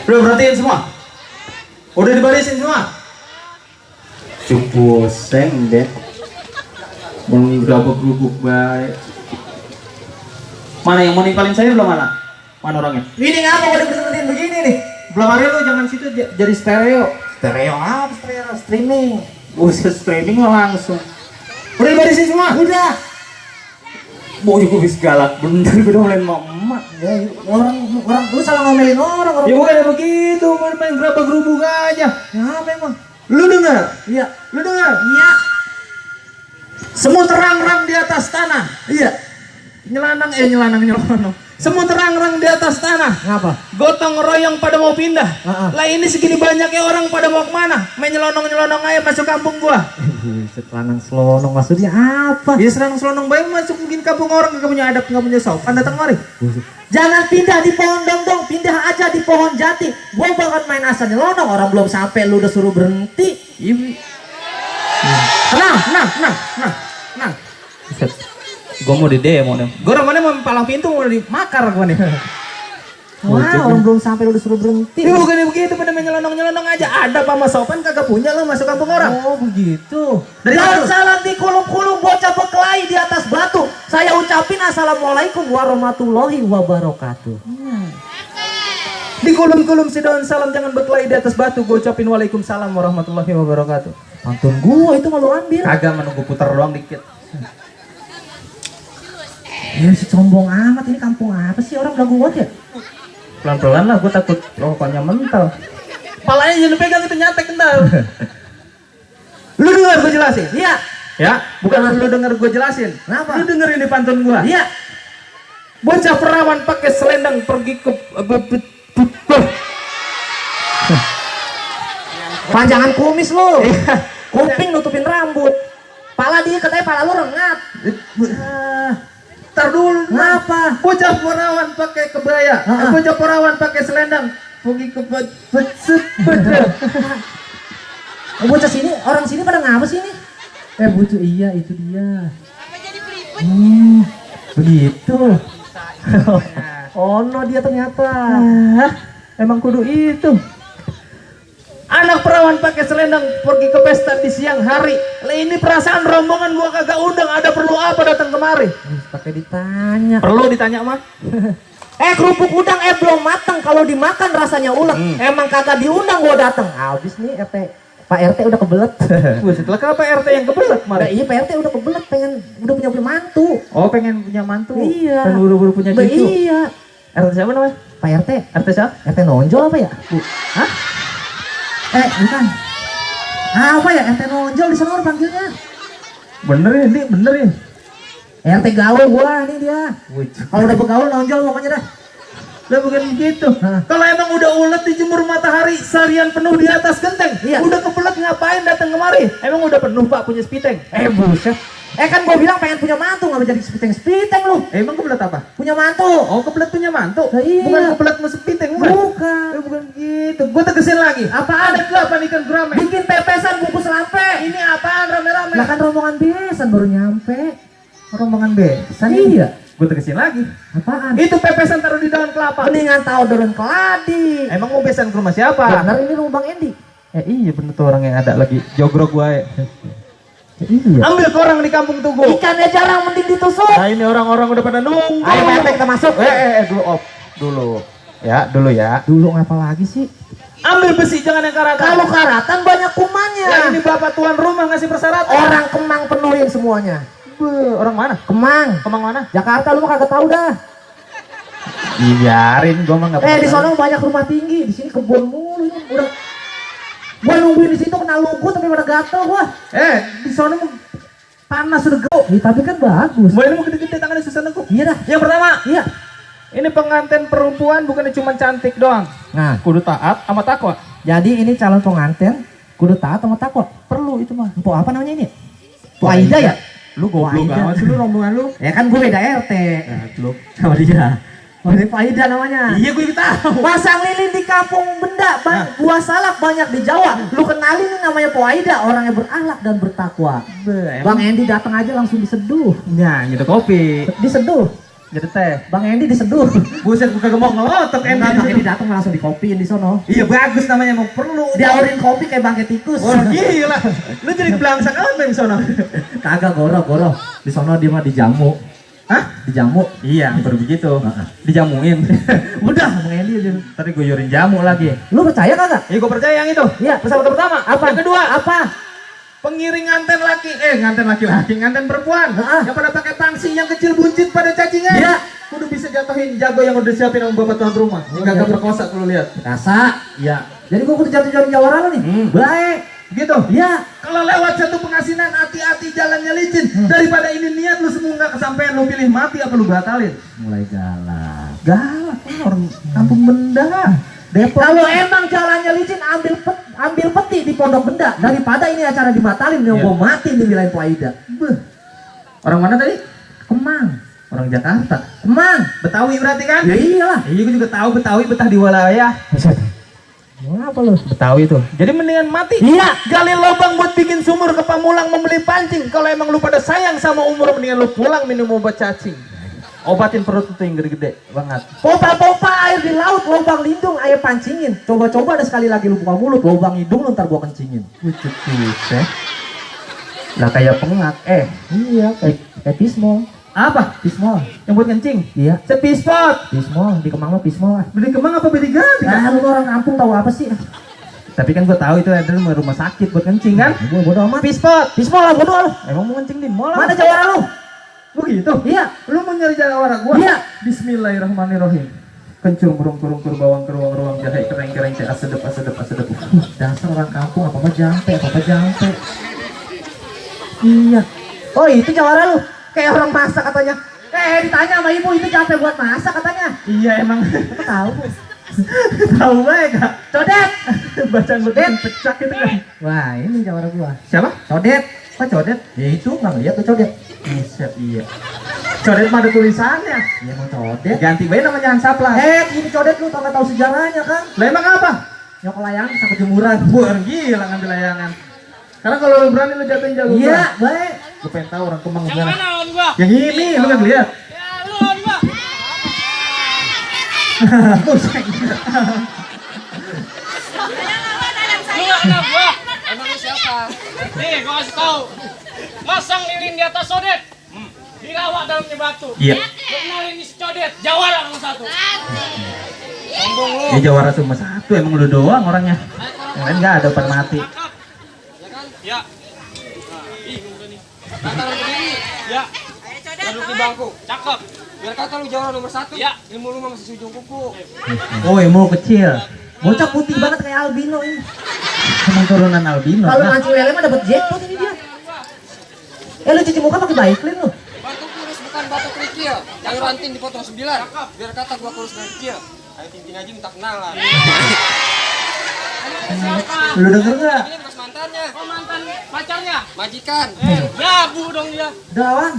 Udah perhatiin semua? Udah dibarisin semua? Cukup seng deh. Berapa kerupuk baik. Mana yang mau ninggalin saya belum mana? Mana orangnya? Ini ngapa udah berhentiin begini nih? Belum hari lu jangan situ jadi stereo. Stereo apa? Stereo streaming. Buset streaming lah langsung. Udah dibarisin semua? Udah. Mau juga bis galak bener gue ngomelin emak. Ya, orang tuh salah ngomelin orang. Ya bukan begitu, main gerabak-gerubuk aja. Ngapa emang? Lu dengar? Iya. Lu dengar? Iya. Semut terang-rang di atas tanah. Iya. Nyelanang. Semut terang-rang di atas tanah. Ngapa? Gotong royong pada mau pindah. Heeh. Lah ini segini banyaknya orang pada mau kemana? Main nyelonong aja masuk kampung gua. Setelanang selonong maksudnya apa? Ya selonong bayi masuk mungkin kampung orang gak punya adab, gak punya sopan, datang mari. Jangan pindah di pohon dong, pindah aja di pohon jati. Gua bakal main asal nyelonong, orang belum sampai lu udah suruh berhenti. Nah. Gue mau di demo nih. Gue mana mau palang pintu mau dimakar gue nih. Wah, orang belum sampai lu udah suruh berhenti. Ya bukan begitu, pada nyelonong aja. Ada apa sopan kagak punya lo masuk kampung orang. Oh begitu. Dari mana? Salam di kulum-kulum bocah berkelahi di atas batu. Saya ucapin assalamualaikum warahmatullahi wabarakatuh. Di kulum-kulum si daun salam jangan berkelahi di atas batu. Gue ucapin waalaikumsalam warahmatullahi wabarakatuh. Pantun gua itu malu ambil. Kagak menunggu putar doang dikit. Ya si sombong amat, ini kampung apa sih, orang udah gua ya? Pelan-pelan lah, gue takut rokoknya mental. Palanya jangan pegang itu nyatek entar. Lu dengar gue jelasin? Iya. Ya, bukan lu denger gue jelasin. Kenapa? Lu dengerin di pantun gua. Iya. Bocah perawan pakai selendang pergi ke Panjangan kumis lu. Kuping nutupin rambut. Pala dia katanya pala lu rengat. Tar dulu. Ngapa? Bocah perawan pakai kebaya. Bocah perawan pakai selendang pergi ke Bocah sini, orang sini pada ngapa sih ini? Bocah iya itu dia. Apa jadi peliput? Begitu. Oh no dia ternyata. Emang kudu itu. Anak perawan pakai selendang pergi ke pesta di siang hari. Lah ini perasaan rombongan gua kagak undang, ada perlu apa datang kemari? Pakai ditanya. Perlu ditanya mah. Kerupuk udang belum matang, kalau dimakan rasanya ulet. Emang kagak diundang gua datang. Habis nih Pak RT udah kebelet. Setelah kenapa RT yang kebelet kemarin? Iya Pak RT udah kebelet, udah punya mantu. Oh pengen punya mantu. Iya. Dan buru-buru punya cucu. Iya. RT siapa namanya? Pak RT. RT siapa? RT nonjol apa ya? Hah? Bukan. Apa ya? RT nonjol di sana panggilnya. Bener ini. RT gaul gua nih dia. Kalau udah begaul nonjol pokoknya dah. Lah bukan begitu. Kalau emang udah ulet dijemur matahari seharian penuh di atas genteng, iya. Udah kebelet ngapain datang kemari? Emang udah penuh Pak punya spiteng? Buset. Kan gua bilang pengen punya mantu, nggak jadi spiteng lu. Emang kebelet apa? Punya mantu. Oh kebelet punya mantu? Nah, iya. Bukan kebelet masuk spiteng bukan? Bukan. Bukan gitu. Gua tegesin lagi. Apaan? Ada 8 ikan gurame. Bikin pepesan bungkus lampe. Ini apaan rame-rame? Lah kan rombongan besan baru nyampe. Rombongan besan. Iya. Gue tegesin lagi. Apaan? Itu pepesan taruh di daun kelapa. Mendingan tahu daun keladi. Emang mau besan ke rumah siapa? Benar ini rumah Bang Endi. Iya bener tuh orang yang ada lagi jogrok gue. Iya. Ambil ke orang di kampung Tugu. Ikannya jarang mending ditusuk. Nah ini orang-orang udah pada nunggu. Ayo Pak kita masuk. Dulu off. Dulu ya. Dulu ngapa lagi sih? Ambil besi jangan yang karatan. Kalau karatan banyak kumannya. Nah ini bapak tuan rumah ngasih persyaratan. Orang Kemang penuhin semuanya. Orang mana? Kemang. Kemang mana? Jakarta lu mah kagak tahu dah. Biarin gua mah enggak. Di sana banyak rumah tinggi, di sini kebun mulu ini udah. Gua nungguin di situ kena lugu tapi pada gatel gua. Di sana mah panas udah go. Tapi kan bagus. Mau ini mau gede-gede tangannya susah nengku. Iya dah. Yang pertama, Iya. ini pengantin perempuan bukannya cuma cantik doang. Nah, Kudu taat sama takwa. jadi ini calon pengantin kudu taat sama takwa. Perlu itu mah. Empok apa namanya ini? Empok Aida ya? Lu goblok amat sih lu rombongan lu. Ya kan gue beda RT. Lu. Sama dia. Oh, ini Pak Aida namanya. Iya gue tahu. Pasang lilin di kampung benda, buah salak banyak di Jawa. Lu kenalin nih namanya Po Aida, orangnya berakhlak dan bertakwa. Bang Endi datang aja langsung diseduh. Ya, gitu kopi. Diseduh. Jadi teh. Bang Endi diseduh. Buset gue kagak mau ngelotok Enggak, Bang Endi Endi. datang langsung dikopiin di sono. Iya bagus namanya emang perlu. Diaurin kopi kayak bangke tikus. Wah gila. Lu jadi belangsak apa yang sono? Kagak goro. Di sono dia mah dijamu. Hah? Dijamu. Iya, baru begitu. Dijamuin. Udah, Bang Endi aja. Tadi gue yurin jamu lagi. Lu percaya kagak? Iya gue percaya yang itu. Iya. Pesawat pertama. Apa? Yang kedua. Apa? Pengiring nganten nganten laki-laki, nganten perempuan. Heeh. Yang pada pakai pangsi yang kecil buncit pada cacingan. Iya. Kudu bisa jatuhin jago yang udah siapin sama bapak tuan rumah. Yang gak perkosa lu lihat. Rasa. Iya. Jadi gua kudu jatuh-jatuhin jawara lu nih. Baik. Gitu. Iya. Kalau lewat satu pengasinan hati-hati jalannya licin. Daripada ini niat lu semua nggak kesampaian, lu pilih mati apa lu batalin? Mulai galak. Galak orang kampung benda. Depok. Kalau emang jalannya licin, ambil peti di Pondok Benda daripada ini acara dibatalin, yang Iya. gua mati di wilayah Puaida. Beuh, Orang mana tadi? Kemang, Orang Jakarta. Kemang. Betawi berarti kan? Ya iyalah. Iya, gue juga tahu Betawi betah di wilayah. Mau apa lu? Betawi tuh. Jadi mendingan mati. Iya. Gali lubang buat bikin sumur ke Pamulang membeli pancing. Kalau emang lu pada sayang sama umur, mendingan lu pulang minum obat cacing. Obatin perut itu yang gede-gede banget. Pompa air di laut, lubang lindung, air pancingin. Coba-coba ada sekali lagi lu buka mulut, lubang hidung lu ntar gua kencingin. Pucet ya. Lah kayak pengak. Iya, kayak pismol. Apa? Pismol. Yang buat kencing? Iya. Sepispot. Pismol, di Kemang mah pismol. Beli kemang apa beli ganti? Nah, lu orang kampung tahu apa sih? Tapi kan gua tahu itu ada rumah sakit buat kencing kan? Gua bodo amat. Pispot. Pismol lah, bodo lu. Emang mau kencing di mall? Mana jawara lu? Begitu? Iya. Lu mau nyari jawara gua? Iya. Bismillahirrahmanirrahim. Kencur burung keruang ruang jahe kereng teh asedep. Dasar orang kampung apa jampe. Iya. Oh itu jawara lu. Kayak orang masak katanya. Ditanya sama ibu itu jampe buat masak katanya. Iya emang. Apa tahu? Tahu baik Kak. Codet. Bacaan gue pecah gitu kan. Wah ini jawara gua. Siapa? Codet. Pak Codet? Ya itu nggak ngeliat tuh codet. Buset, iya. Codet mah ada tulisannya. Iya emang codet. Ganti bae nama jangan sapla. Ini codet lu tau nggak tahu sejarahnya kan? Lah emang apa? Nyok layangan sampai jemuran. Buar gila ngambil layangan. Karena kalau lu berani lu jatuhin jago gua. Iya, baik. Gue pengen tahu orang Kemang Yang gimana. mana on gua? Yang ini lu kan lihat. Ya lu on gua. Lu anak gua. Emang lu siapa? Nih gua kasih tahu. Masang lilin di atas sodet. Dilawak dalamnya batu. Iya. Lu kenalin si codet. Jawara nomor 1. Sombong lu. Ya Jawara cuma satu, emang lu doang orangnya. Yang lain nggak ada open mati. Cakep. Ya kan? Ya. Nah, bingung udah nih. Kata lu berdiri. Ya. Duduk di bangku. Cakep. Biar kata lu jawara nomor 1. Ya. Ilmu lu mah masih ujung kuku. Oh, ilmu kecil. Bocah putih banget kayak albino ini. Emang turunan albino. Kalau Nah, ngacu lele mah dapat jackpot ini dia. Lu cuci muka pakai Baiklin lu. Batu kurus bukan batu kerikil. Yang ranting dipotong 9. Biar kata gua kurus dan kecil. Ayo tinting aja minta kenalan. Siapa? lu denger nggak? Ini bekas mantannya. Oh mantan pacarnya? Majikan. Jabu dong dia. Dawan.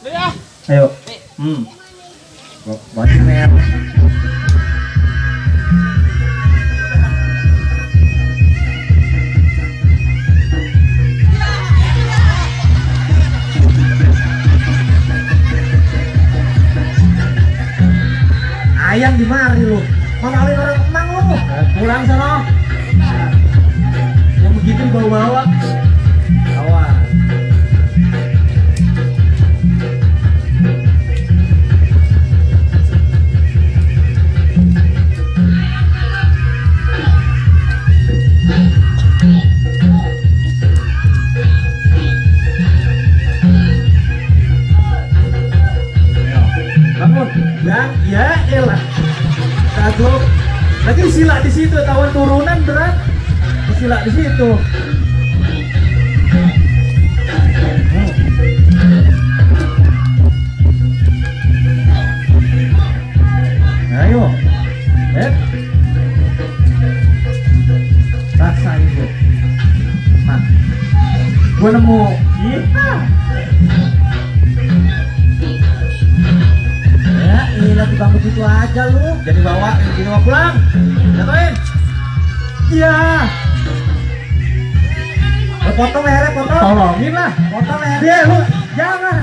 Udah ya. Ayo. Buat mer. Ayang di mari lu. Mamalin orang Kemang lu. Pulang sana. Yang begitu bawa-bawa. Awas. Bangun, bang, ya elah. Kagok. Lagi sila di situ, tawan turunan berat. Sila di situ. Ayo, rasain gue. Nah, gue nemu. Iya. Ya, ini di bangku gitu aja lu. Jadi bawa pulang. Jatuhin. Iya. Potong lehernya, potong. Tolongin lah. Potong lehernya. Dia lu jangan.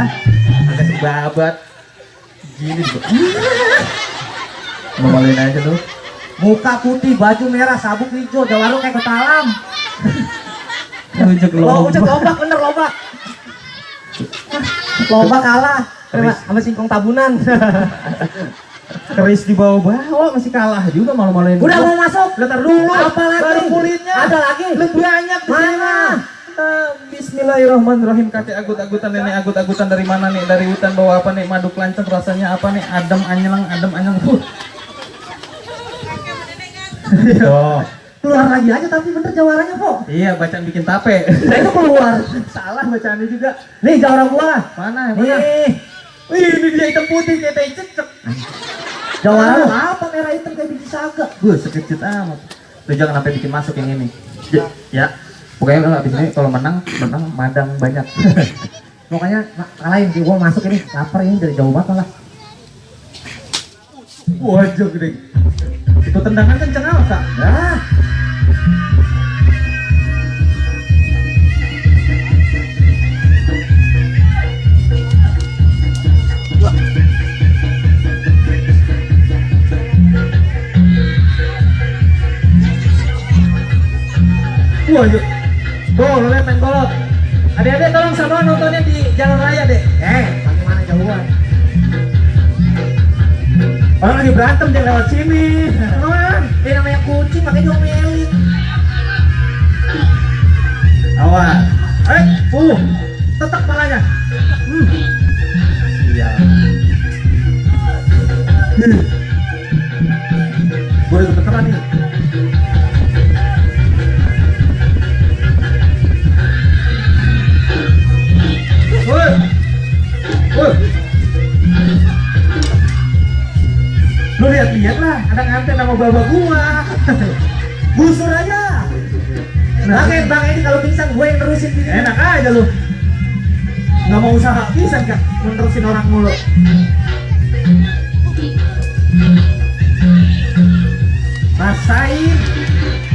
agak sebabat. Gini juga. Mamalin aja lu. Muka putih, baju merah, sabuk hijau, jawara kayak ketalam. Ujek Ujek lobak, bener lobak. Lobak kalah sama singkong tabunan. Keris di bawah-bawah masih kalah juga malu-maluin. Udah mau masuk. Letar dulu. Apa lagi? Baru kulitnya. Ada lagi. Lebih banyak di sini. Mana? Bismillahirrahmanirrahim. Kakek agut-agutan, nenek agut-agutan dari mana nih? Dari hutan bawa apa nih? Madu kelanceng rasanya apa nih? Adem anyelang. Yo. Keluar lagi aja tapi bener jawarannya kok. Iya, bacaan bikin tape. Nah itu keluar. Salah bacaannya juga. Nih jawara gua. Mana? Nih. Wih, ini dia hitam putih kayak tai cecek. Jawara lu apa merah hitam kayak biji saga? Sekecil amat. Lu jangan sampai bikin masuk yang ini. Ya. Pokoknya lu abis ini kalau menang madang banyak. Pokoknya kalahin sih gua masuk ini. Lapar ini dari jauh banget lah. Wajah gede. Itu tendangan kenceng amat, Kak. Nah. Wajah. Tuh, lu lihat main golok. Adik-adik tolong sama nontonnya di jalan raya, Dek. Bagaimana jauhan? Orang lagi berantem dia lewat sini. Ini namanya kucing makanya diomelin. Awas. Tetek palanya. Iya. Gue udah kebetulan nih. Lu lihat lah, ada nganten nama baba gua. Busur aja. Bang ini kalau pingsan gue yang terusin gini. Enak aja lu. Nggak mau usaha bisa nggak menerusin orang mulu. Rasain.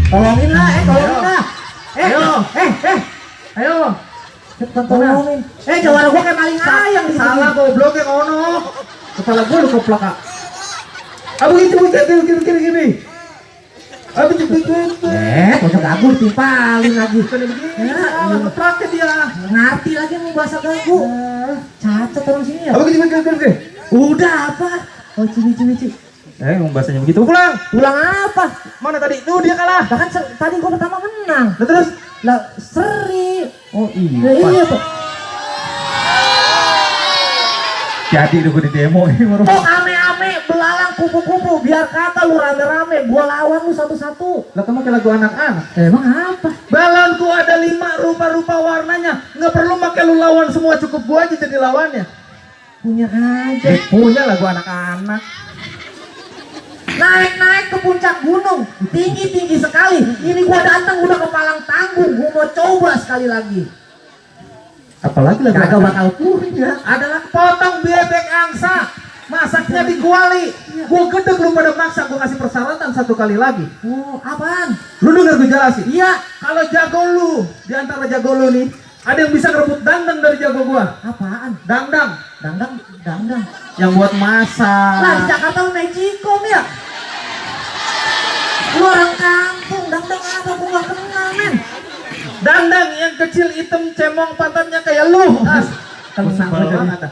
Tolongin lah, tolongin lah. Ayo. Cepat tolongin. Jawara gua kayak maling ayam di sini. Salah goblok yang ono. Kepala gua lu keplak, Kak. Begitu gini. Kocok gagu ditimpalin lagi. Salah kepraknya dia. Ngerti lagi mau bahasa gagu. Cacat orang sini ya. Gini. Udah apa? Oh cici. Ngomong bahasanya begitu. Pulang apa? Mana tadi? Tuh dia kalah. Bahkan tadi gua pertama menang. Nah, terus Lah seri. oh Iya Pak. Jadi udah gue di demo ini Oh ame-ame belalang kupu-kupu biar kata lu rame-rame gua lawan lu satu-satu. Lah kamu kayak lagu anak-anak. Emang apa? Balonku ada 5 rupa-rupa warnanya. Nggak perlu pakai lu lawan semua, cukup gua aja jadi lawannya. Punya aja. Punya lagu anak-anak. Naik ke puncak gunung, tinggi sekali. Ini gua datang udah kepalang tanggung, gua mau coba sekali lagi. Apalagi lagu Kagak bakal punya. adalah potong bebek angsa, masaknya di kuali. Gua gede belum pada maksa, gua kasih persyaratan 1 kali lagi. Oh, apaan? Lu denger gue jelasin? Iya. Kalau jago lu, di antara jago lu nih, ada yang bisa ngerebut dandang dari jago gua. Apaan? Dangdang Yang buat masak. Lah di Jakarta lu Magicom ya? Lu orang kampung, dangdang apa? Gua gak kenal men. Dangdang yang kecil hitam cemong pantatnya kayak lu. Tenang banget.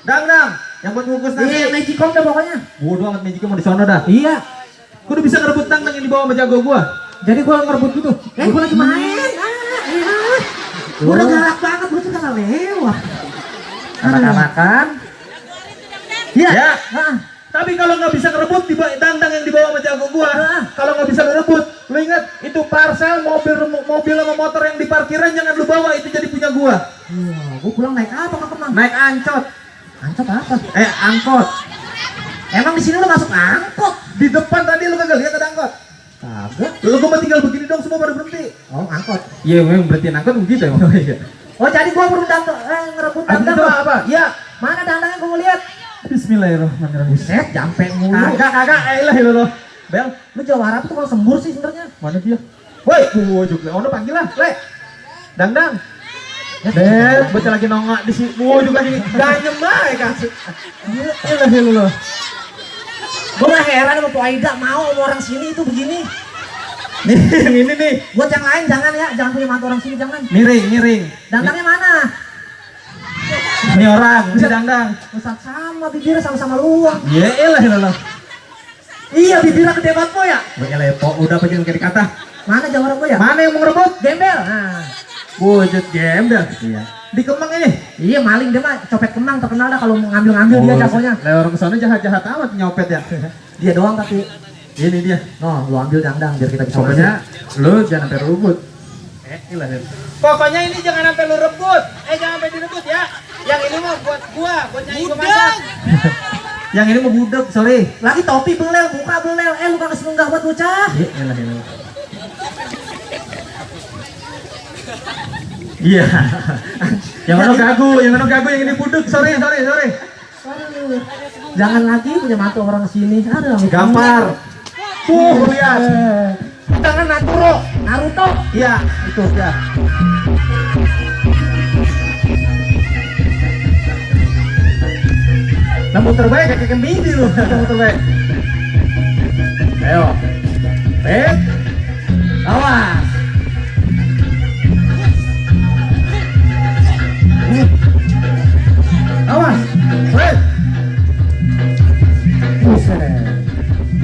Dangdang yang buat ngukus Iya, nasi. Magicom dah pokoknya. Bodoh amat Magicom mau di sono dah. Iya. Gua udah bisa ngerebut dangdang yang dibawa sama jago gua. Jadi gua ngerebut gitu. Gua lagi main. Gua udah galak banget, gua tuh gak lewat. Anak-anakan. Iya. Ya. Heeh. Tapi kalau nggak bisa ngerebut dangdang yang dibawa sama jago gua, kalau nggak bisa ngerebut, lu ingat itu parcel mobil sama motor yang di parkiran jangan lu bawa, itu jadi punya gua. Wah, gua pulang naik apa nggak pernah? Naik angkot. Angkot apa? Angkot. Emang di sini lu masuk angkot? Di depan tadi lu kagak lihat ada angkot? Kagak. Lu gua tinggal begini dong semua pada berhenti. Oh, angkot. Iya, memang berhenti angkot begitu emang. Oh, jadi gua perlu ngerebut dandang. Apa? Ya. Mana dandangnya gua mau lihat? Bismillahirrahmanirrahim. Buset, jampe mulu. Kagak, elah lu. Bel, Lu jawara tuh kalau sembur sih sebenarnya. mana dia? Woi, juga. Ono panggil lah, Le. Dangdang. Bet, baca lagi nongak di sini. Juga di ganjem bae kasih. Iya lah. Gue gak heran sama Po Aida mau sama orang sini itu begini. Nih, ini nih. Buat yang lain jangan ya, jangan punya mantu orang sini jangan. Miring. Dandangnya mana? Ini orang, bisa dandang. Pusat sama bibirnya sama-sama luang. Iya lah. Iya bibirnya gede banget Po ya. Bagai lepo, udah apa yang kata. Mana jawara Po ya? Mana yang mau ngerebut? Gembel. Nah. Wujud gembel. Iya. Di Kemang ini. Iya maling dia mah copet Kemang terkenal dah kalau mau ngambil dia jagonya. Lewat ke sana jahat-jahat amat nyopet ya. Dia doang tapi. Ini dia. No, lu ambil dandang biar kita bisa Pokoknya lu jangan sampai rebut. Pokoknya ini jangan sampai lu rebut. Jangan sampai direbut ya. Yang ini mah buat gua, buat nyanyi gua masak. Yang ini mau budek, sorry. lagi topi belel, buka belel. Lu kagak senenggah buat bocah. Iya. Yang mana gagu, yang ini budek, sorry. Aduh. Jangan lagi punya mantu orang sini. Aduh, Gampar. Lihat. Tangan Naruto. Iya, itu ya. Namun terbaik kayak kembidi lu, namun terbaik. Ayo. Awas. Awas.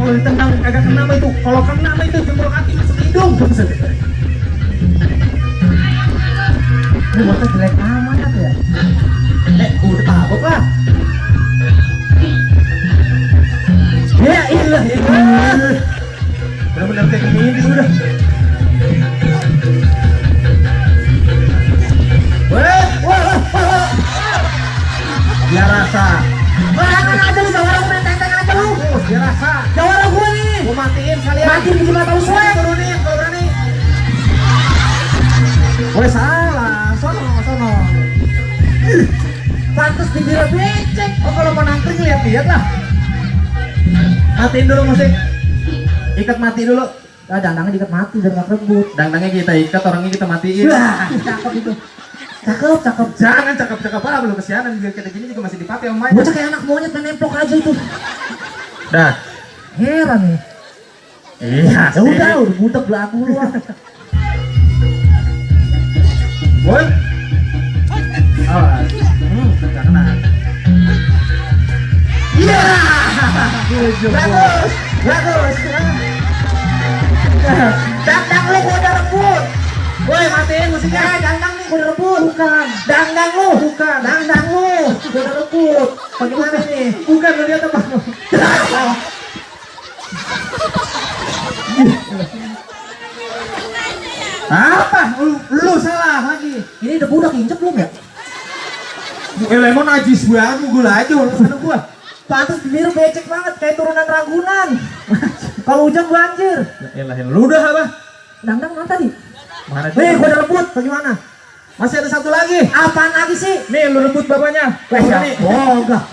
Kalau ditendang agak kena mah itu, kalau kena mah itu jempol kaki masuk hidung. Ini bocah jelek amat ya. Udah tabok lah. Ya ilah. Benar-benar kayak gini udah. Wah. Dia rasa. Aja lu jawara gue main tenteng aja lu. Dia rasa. Jawara gue nih. Gua matiin kalian. Matiin biji mata lu suek. Turunin kalau berani. Woi salah. Sono. Pantes bibirnya becek. Oh kalau mau nangkring lihat lah. Matiin dulu musik. Ikat mati dulu. Dandangnya diikat mati biar gak rebut. Dandangnya kita ikat, orangnya kita matiin. Wah, cakep itu. Cakep. Jangan cakep apa belum kesianan biar kita gini juga masih dipakai sama Maya. Bocah kayak anak monyet main nemplok aja itu. Dah. Heran nih. Iya. Ya udah budak belagu lu. Boy. Awas. Enggak kena. Iya. Bagus. Dandang lu gua udah rebut. Boy, matiin musiknya. Dandang nih gua udah rebut. Bukan. Dandang lu. Bukan. Dandang lu. Gua udah rebut. Bagaimana nih? Bukan lu lihat apa? Apa? Lu salah lagi. Ini udah budak injek belum ya? Lemon najis banget mugul aja lu sana gua. Pantes bibir becek banget kayak turunan Ragunan. Kalau hujan banjir. Yaelah, lu udah apa? Dandang mana tadi? Mana Gua udah rebut. Bagaimana? Masih ada satu lagi. Apaan lagi sih? Nih lu rebut bapaknya. Oh enggak.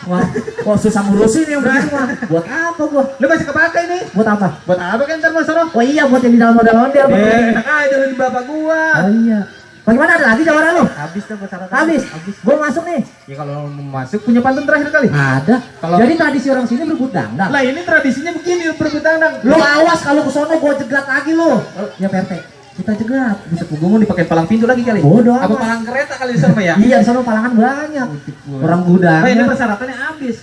Wah susah ngurusin yang begini mah. Buat apa gua? Lu masih kepake nih. Buat apa? Buat apa kan ntar mas Sono? Oh iya buat yang di dalam model-model. Enak aja lu di bapak gua. Oh iya. Bagaimana ada lagi jawara lu? Habis dah buat sarapan. Habis. Gua masuk nih. Ya kalau mau masuk punya pantun terakhir kali. Ada. Kalau- Jadi tradisi orang sini berebut dandang. Lah ini tradisinya begini berebut dandang. Lu awas kalau ke sono gua jegat lagi lu. Ya PRT. Kita jegat. bisa punggung dipakai palang pintu lagi kali. Bodoh Apa amat. palang kereta kali di sana ya? Iya di sono palangan banyak. Orang gudang. Nah, ini persyaratannya habis.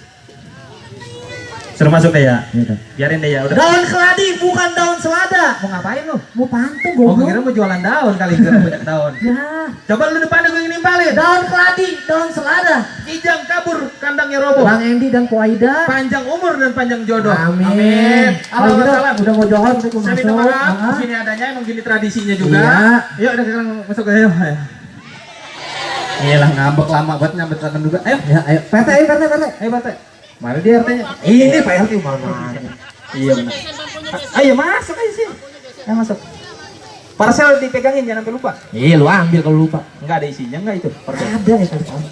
Suruh masuk deh ya. Biarin deh ya udah. Daun keladi bukan daun selada. Mau ngapain lu? Mau pantun Oh, goblok. kira mau jualan daun kali kira banyak daun. Ya. Coba lu depan gue yang nimpalin. Daun keladi, daun selada. Kijang kabur, kandangnya roboh. Bang Endi dan Po Aida. Panjang umur dan panjang jodoh. Amin. Kalau gitu Salam. udah mau jualan kita Saya minta masuk. maaf, di sini adanya emang gini tradisinya juga. Iya. Yuk udah sekarang masuk ayo. Iyalah ngambek lama buat nyambet tangan juga. Ayo. Ya, ayo. PT, ayo PT. Ayo Pak Teh. Mana dia RT-nya? Ini Pak RT mana? Iya benar. Ayo masuk aja sih. Ayo masuk. Parcel dipegangin jangan sampai lupa. Iya, lu ambil kalau lupa. Enggak ada isinya enggak itu? Parcel. Ada ya kalau